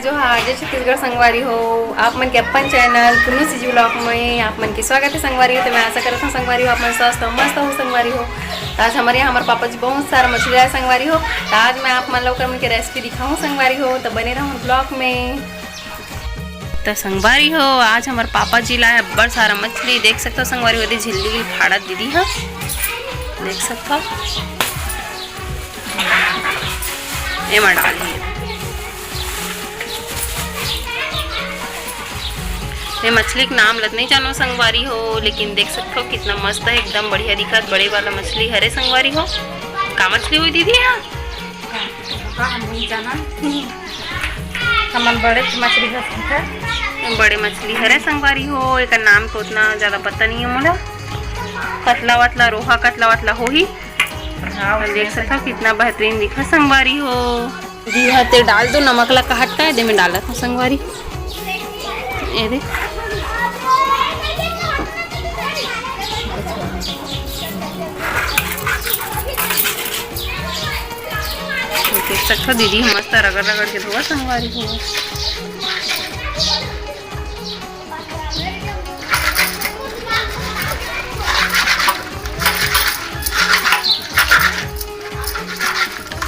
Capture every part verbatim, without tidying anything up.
जोहार, जय छत्तीसगढ़ संगवारी हो। आप मन के अपन चैनल पुन्नू सीजी ब्लॉग में आप मन के स्वागत है संगवारी हो। तो मैं आशा करत हूँ संगवारी हो, आप मन स्वस्थ हो, मस्त हो संगवारी हो। तो आज हमारे यहाँ हमारे पापा जी बहुत सारा मछली लाए संगवारी हो। तो आज मैं आप मन ला ओकर मन के रेसिपी दिखाऊँ संगवारी हो, तो बने रहूँ ब्लॉग में। तो संगवारी हो, आज हमारे पापा जी लाए अब्बड़ सारा मछली। देख सकते हो संगवारी हो, एदे झिल्ली फाड़त दीदी ह, देख सकते हो। एमा डालही। ये मछली के नाम ल तो नहीं जानो संगवारी हो, लेकिन देख सकते हो कितना मस्त है, एकदम बढ़िया दिखत, बड़े वाला मछली हरे संगवारी हो। का मछली हुई दीदी? हाँ, हम नहीं जाना। हमन बड़े मछली घर से बड़े मछली हरे संगवारी हो, एकर नाम तो उतना ज्यादा पता नहीं है मोला। कतला वतला, रोहा कतला वतला होही। हाँ, देख सकते हो कितना बेहतरीन दिखत संगवारी हो। जी हाँ, ते डाल दो नमक ला, काट का एदे में डालत हूँ संगवारी। एदे देख सकते हो दीदी मस्त रगड़ रगड़ के धोवा संगवारी हो।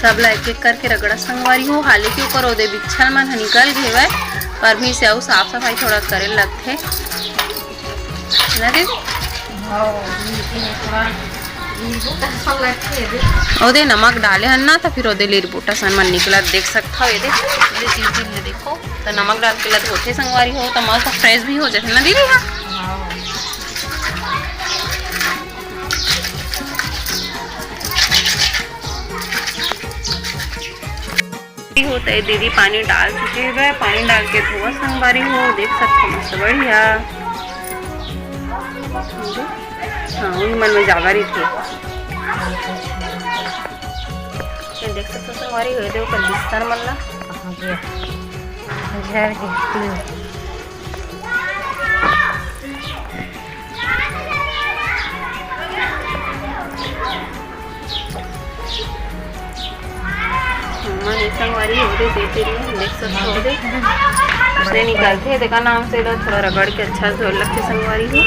सब ला एक एक करके रगड़ा संगवारी हो। हालांकि ओकर ओदे बिच्छर मन ह निकल गे हवय, पर भी से अउ साफ सफाई थोड़ा करे लगथे, है ना दीदी? हाँ, ये थोड़ा नींबू का सब लगथे दे। ओदे नमक डाले हन ना, तो फिर ओदे लीरबूटा सन मन निकलत देख सकत हव। एदे, एदे चिल चिल ले देखो, तो नमक डाल के लद होथे संगवारी हो, तो मस्त फ्रेश भी हो जाथे ना दीदी? हाँ। होता है दीदी, पानी डाल चुके हुए, पानी डाल के धोवा संगवारी हो, देख सकते हो मस्त बढ़िया। हाँ, उही मन में जावा रहिथे। ये देख सकते हो संगवारी हो, एदे ओकर बिस्तर मन ला। हाँ जी। झर गे। मन संगवारी हो दे, देख सकते हो दे। उसने निकालते हैं, देखा नाम से लो, थोड़ा रगड़ के अच्छा से धो लगते संगवारी हो।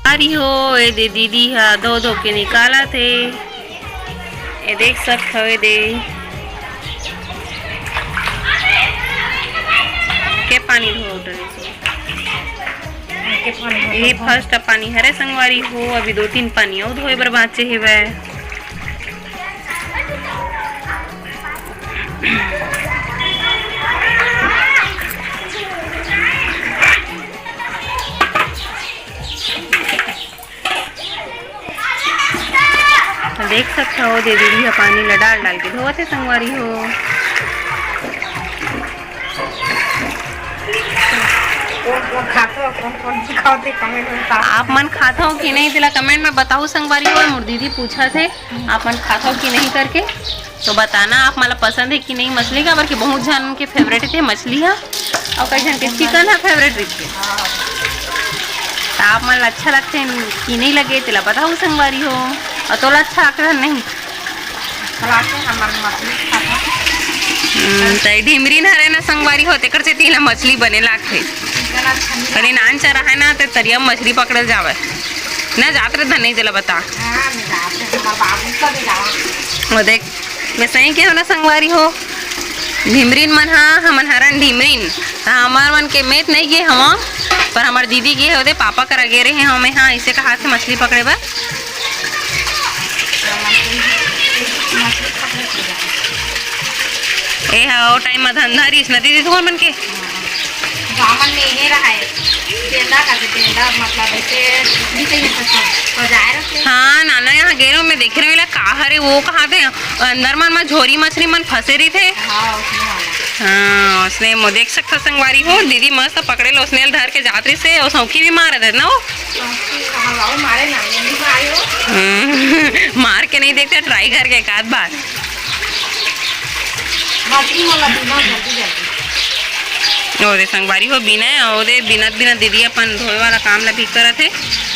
अरे हो, एदे दीदी हा धो धो के निकालत हे। ए देख सकत हवे दे, के पानी धो डरे। ये फर्स्ट पानी हरे संगवारी हो, अभी दो तीन पानी अउ धोए बर बाँचे हेवय। देख सकत हव, दे दीदी ह पानी ल डाल डाल के धोवत हे संगवारी हो। कोन कोन खाथव, कोन कोन नइ खावत हे, comment में बताओ। आप मन खाथव कि नहीं, तेला comment में बताओ संगवारी हो। मोर दीदी पूछत हे, आप मन खाथव कि नहीं करके। तो बताना आप मन ला पसंद हे कि नहीं मछली, काबर कि बहुत झन के favourite हे मछली ह, अउ कई झन के chicken ह favourite रहिथे। त आप मन ला अच्छा लगथे कि नहीं लगे, तेला बताहू संगवारी हो। अउ तोला अच्छा लगथे नहीं? हम्म, त ढिमरीन हरे ना संगवारी हो, तेकर सेती एला मछली बने लागथे। कभी नान चरा है ना, त तरिया म मछली पकड़ल जावय ना, जात रहे धन नहीं, तेला बता। हाँ, मैं जात रहे, हमार बाबू का भी जावा। वो देख, मैं सही के हो ना संगवारी हो, ढिमरीन मन हा, हमन हरन ढिमरीन, त हमर मन के मेत नहीं गे हवा, पर हमर दीदी गे होदे, पापा करा गे रहे हमें, हाँ, इसे कहा थे मछली पकड़े बर। ए हा, ओ टाइम में धंधा रहिस ना दीदी, तुमन मन के? गाँव मन में इहे रहाय, टेंडा का थे, टेंडा मतलब ऐसे भी कहीं ऐसा सब बजाए रहते। हाँ, नाना यहाँ गेरो में देखे रहे, का हरे वो कहा थे, अंदर मन में झोरी मछली मन फंसे रहिथे। हाँ, उसने वाला। हाँ, उसने मो देख सकत हव संगवारी हो, दीदी मस्त पकड़े ल उसने ल धर के जात रहिसे, अउ सौखी भी मारत हे ना वो। सौखी, हाँ, वो मारे ना, ये नहीं मारे हो। हम्म, मार के नहीं देखते, try करके एक आध बार। मछली मोला बीना जल्दी जल्दी। ओदे संगवारी हो बीना, ओदे बीनत बीनत दीदी अपन धोए वाला काम ला भी करत हे।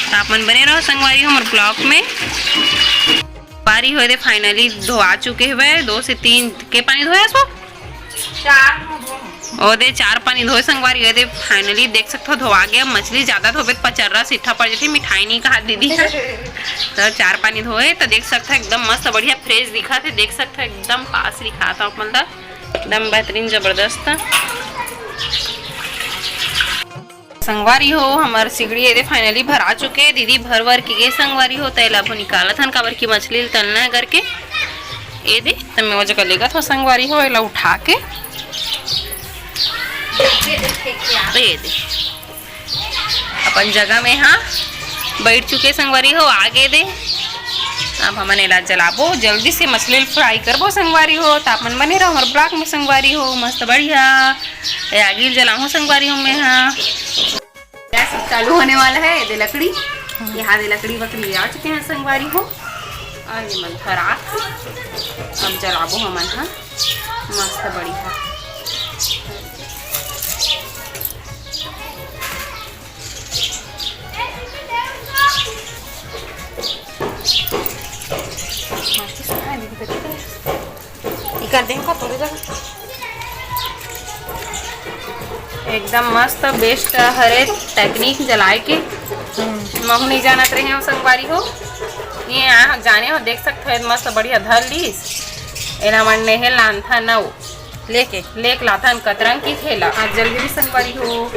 त आप मन बने रहो संगवारी हो हमर vlog में। संगवारी हो दे finally धोआ चुके हवे, दो से तीन के पानी धोया सो। ओ दे चार पानी धोए संगवारी हो दे finally देख सकथो धोआ गया। मछली ज्यादा धोबे त पचर्रा सिट्ठा पड़ जाथे, मिठाई नहीं कहा दीदी ह। त चार पानी धोए त देख सकथो एकदम मस्त बढ़िया fresh दिखत हे। देख सकथो एकदम पास दिखात हे आप मन ला, एकदम बेहतरीन जबरदस्त। संगवारी हो, हमर सिगड़ी एदे finally भरा चुके। दीदी भर वर के गे संगवारी हो, त एला अभी निकालत हन, काबर कि मछली ल तलना हे करके। एदे, त मैं ओ जगह लेगत हो संगवारी हो, एला उठा के। एदे, अपन जगह में हा बैठ चुके संगवारी हो, आगे दे। अब हमन एला जलाबो, जल्दी से मछली ल fry करबो संगवारी हो। त आप मन बने रहो हमर vlog में संगवारी हो, मस्त बढ़िया। ए आगी ल जलाहूं संगवारी हो मैं हा। गैस चालू होने वाला है। ये दे लकड़ी, यहाँ दे लकड़ी वकड़ी आ चुके हैं संगवारी हो। और ये मन फराक, अब जलाबो हमन हा मस्त बढ़िया। कर दे का थोड़ी देर। एकदम मस्त best हरे technique जलाए के। हम्म। महू नहीं जानत रहे हो संगवारी हो, ये आ जाने हो, देख सकते हो मस्त बढ़िया धर लीस। एला मन नेहे लानथा नव लेके लेक लाथन कतरंग की थेला। आज जल्दी भी संगवारी हो,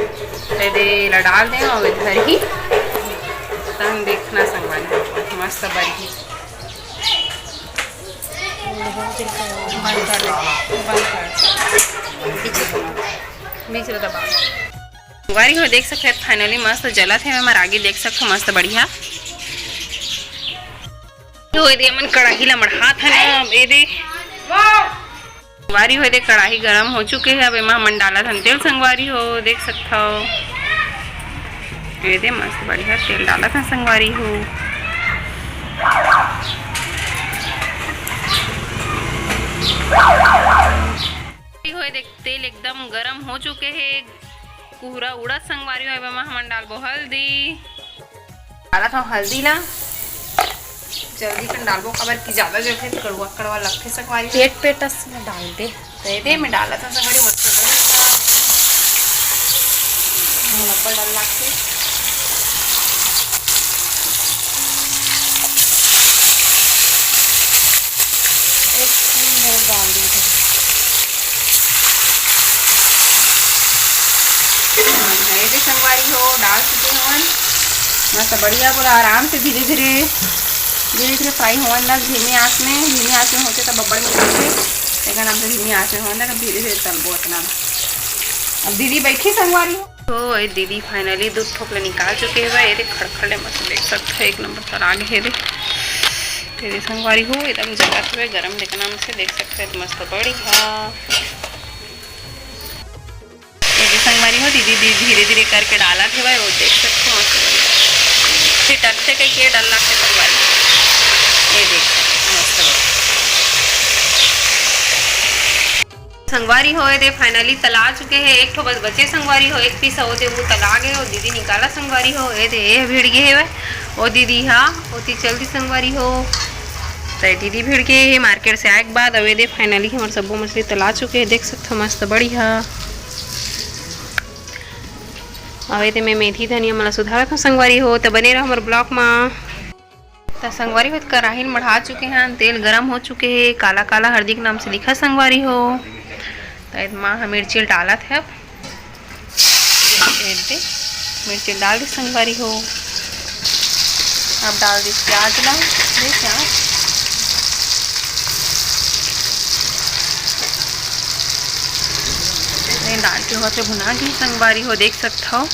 ते दे ला डाल दे और इधर ही तन देखना संगवारी हो, मस्त बढ़िया। बंद कर दे, बंद कर। बीच में दबा। संगवारी हो देख सकत हो, finally मस्त जलत हे। हमर आगी देख सकत हो, मस्त बढ़िया। तो ये दे मन कड़ाही ला मढ़ात हे ना, ये दे। संगवारी हो, ये दे कड़ाही गरम हो चुके हे। अब एमा हमन डालत हन तेल संगवारी हो, देख सकत हो। ये दे मस्त बढ़िया तेल डालत हन संगवारी हो। हो, ये दे तेल एकदम गरम हो चुके हे। कुहरा उड़त संगवारी हो, एमा हमन डालबो हल्दी। डालत हव हल्दी ला, जल्दी कन डालबो, काबर कि ज्यादा जलथे त कड़वा कड़वा लगथे संगवारी। पेट पेटस में डाल दे। तो ये दे मैं डालत हव संगवारी, मस्त बढ़िया लब्बा डाल लागथे। एक स्पून भर डाल दी। ये दे संगवारी हो, डाल चुके हवन। मस्त बढ़िया बोला, आराम से धीरे धीरे, धीरे धीरे fry होवन ला, धीमी आंच में। धीमी आंच में होथे तब बब्बड़ में होथे, लेकिन अब धीमी आंच में होवन ला, धीरे धीरे तलबो अतना। अब दीदी बैठी संगवारी हो। तो ये दीदी finally दू ठोक ले निकाल चुके हवे। ये दे खड़खड़ ले मस्त देख सकत हो, एक नंबर तराग हे दे। ये दे संगवारी हो, एकदम जलत हवे, गरम देखना में से देख सकत हो, मस्त बढ़िया। ये दे संगवारी हो, दीदी धी-, धीरे धीरे करके डालत हवे, वो देख सकत हो, मस्त बढ़िया। फिर टकते कई के डर लगथे संगवारी। ये देख, मस्त बढ़िया। संगवारी हो, ये दे finally तला चुके हे, एक ठो बस बचे संगवारी हो, एक piece हो दे वो तला गे, वो दीदी निकाला संगवारी हो, ये दे ये भिड़ गे हे, वो दीदी हा ओती चल दी संगवारी हो। तो ये दीदी भिड़ गे हे, market से आए के बाद। अब ये दे finally हमर सब्बो मछली तला चुके हे, देख सकत हो मस्त बढ़िया। अब ये दे मैं मेथी धनिया मन ला सुधारत हव संगवारी हो, तो बने रहो हमर vlog मा। त संगवारी हो, कढ़ाई ल मढ़ा चुके हन, तेल गरम हो चुके हे, काला काला हरदी के नाम से लिखा संगवारी हो। त एमा ह मिर्ची ल डालत हे अब। ए दे, मिर्ची ल डाल दी संगवारी हो। अब डाल दी प्याज ला, दे प्याज। ये डाल के होथे भुना गे संगवारी हो, देख सकत हव।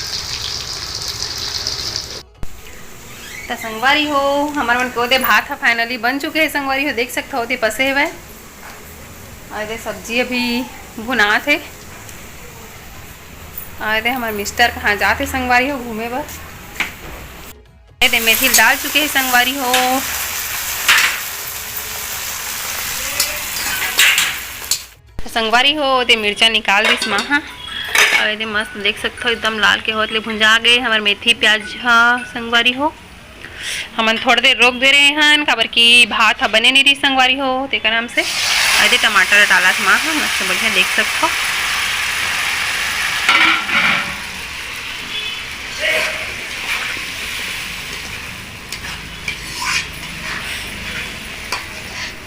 त संगवारी हो, हमर मन के ओदे भात ह finally बन चुके हे संगवारी हो, देख सकत हो ओदे पसे हवय। और एदे सब्जी अभी भुनात हे। और एदे हमर mister कहाँ जात हे संगवारी हो घूमे बर। एदे मेथी ल डाल चुके हे संगवारी हो। संगवारी हो, ओदे मिर्चा निकाल दिस माँ हा। अउ एदे मस्त देख सकथव, एकदम लाल के होत ले भुंजा गे हमर मेथी प्याज हा संगवारी हो। हमन थोड़ा देर रोक दे रहे हन, काबर कि भात ह बने नहीं रही संगवारी हो, तेकर नाम से। अरे, टमाटर डालत माँ ह, मस्त बढ़िया देख सकथो।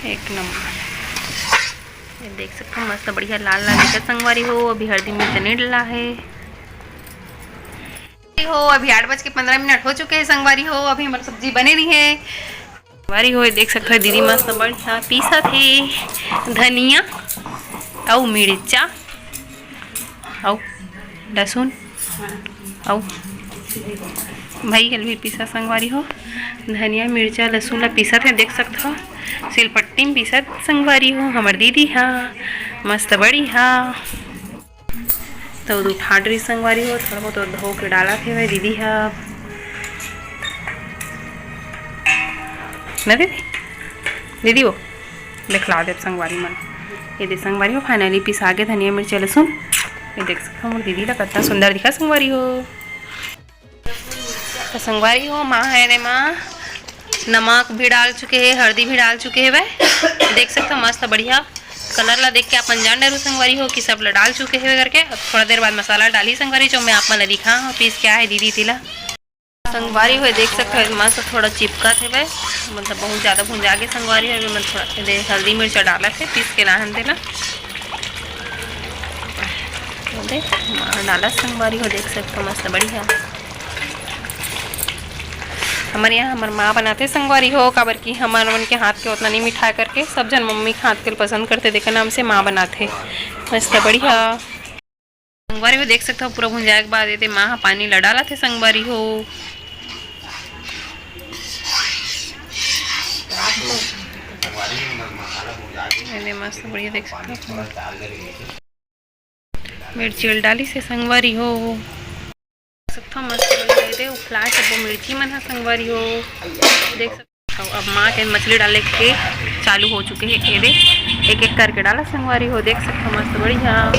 एक नंबर। ये देख सकथो, मस्त बढ़िया लाल लाल दिखत संगवारी हो। अभी हल्दी मिर्च नहीं डला है। हो, अभी आठ बज के पंद्रह मिनट हो चुके हैं संगवारी हो। अभी हमारी सब्जी बने रही है संगवारी हो। ये देख सकथो, दीदी मस्त बढ़िया पीसत हे धनिया अउ मिर्चा अउ लहसुन अउ भाई कल भी पीसा संगवारी हो। धनिया, मिर्चा, लहसुन ला पीसत हे, देख सकथो सिलपट्टी में पीसत संगवारी हो हमर दीदी हा। मस्त बढ़िया। तो दू ठाडरी संगवारी हो, थोड़ा बहुत धो के डालत हे भाई दीदी हा। ना दीदी, दीदी वो देखला देव संगवारी मन। ये दे संगवारी हो, finally पिसा गे धनिया, मिर्चा, लहसुन। ये देख सकथो मोर दीदी ला कतना सुंदर दिखा संगवारी हो। तो संगवारी हो, माँ है ने माँ नमक भी डाल चुके हे, हल्दी भी डाल चुके हे भाई। देख सकथो मस्त बढ़िया colour ला देख के अपन जान डरू संगवारी हो कि सब ला डाल चुके हे करके। अब थोड़ा देर बाद मसाला डाली संगवारी, जो मैं आप मन ला दिखा हूँ पीस के आहे दीदी तिला। संगवारी हो देख सकत हो, मस्त थोड़ा चिपकत हेवय, मतलब बहुत ज्यादा भुंजा के संगवारी हो। मैं थोड़ा दे हल्दी मिर्चा डालत हे, पीस के लाहन तेला। दे, माँ डालत संगवारी हो, देख सकत हो, मस्त बढ़िया। हमर यहाँ हमर माँ बनाथे संगवारी हो, काबर कि हमर मन के हाथ के उतना नहीं मिठाय करके, सब झन मम्मी के हाथ के पसंद करथे, तेकर नाम से माँ बनाथे। मस्त बढ़िया। संगवारी हो देख सकत हो, पूरा भुंजाए के बाद एदे माँ ह पानी ला डालत हे संगवारी हो। एदे मस्त बढ़िया देख सकत हो, मिर्ची ल डालिस हे संगवारी हो। देख सकत हो मस्त बढ़िया एदे उफलाए सबो मिर्ची मन ह संगवारी हो। देख सकत अउ अब माँ के मछली डाले के चालू हो चुके हे। एदे एक एक करके डाला संगवारी हो, देख सकत हो मस्त बढ़िया।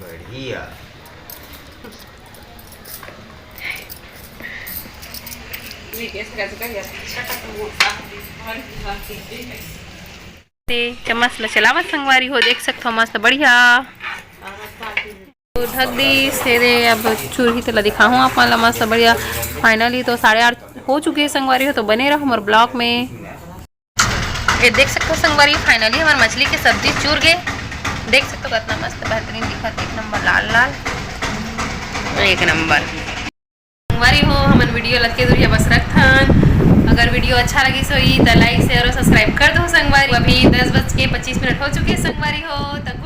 बढ़िया। ते चम्मच ल चलावत संगवारी हो, देख सकत हो मस्त बढ़िया। तो ढक दिस हे रे, अब चूरही तेला दिखाहूँ आप मन ला मस्त बढ़िया। Finally तो साढ़े आठ हो चुके हे संगवारी हो, तो बने रहो हमर vlog में। ये देख सकत हो संगवारी, finally हमर मछली के सब्जी चूर गे। देख सकत हो कतना मस्त बेहतरीन दिखत, एक नंबर लाल लाल, एक नंबर। संगवारी हो, हमन video लक्के दूरिया बस रखथन। अगर video अच्छा लगिस होही त like, share और subscribe कर दो संगवारी। अभी दस बज के पच्चीस मिनट हो चुके हैं संगवारी हो, तब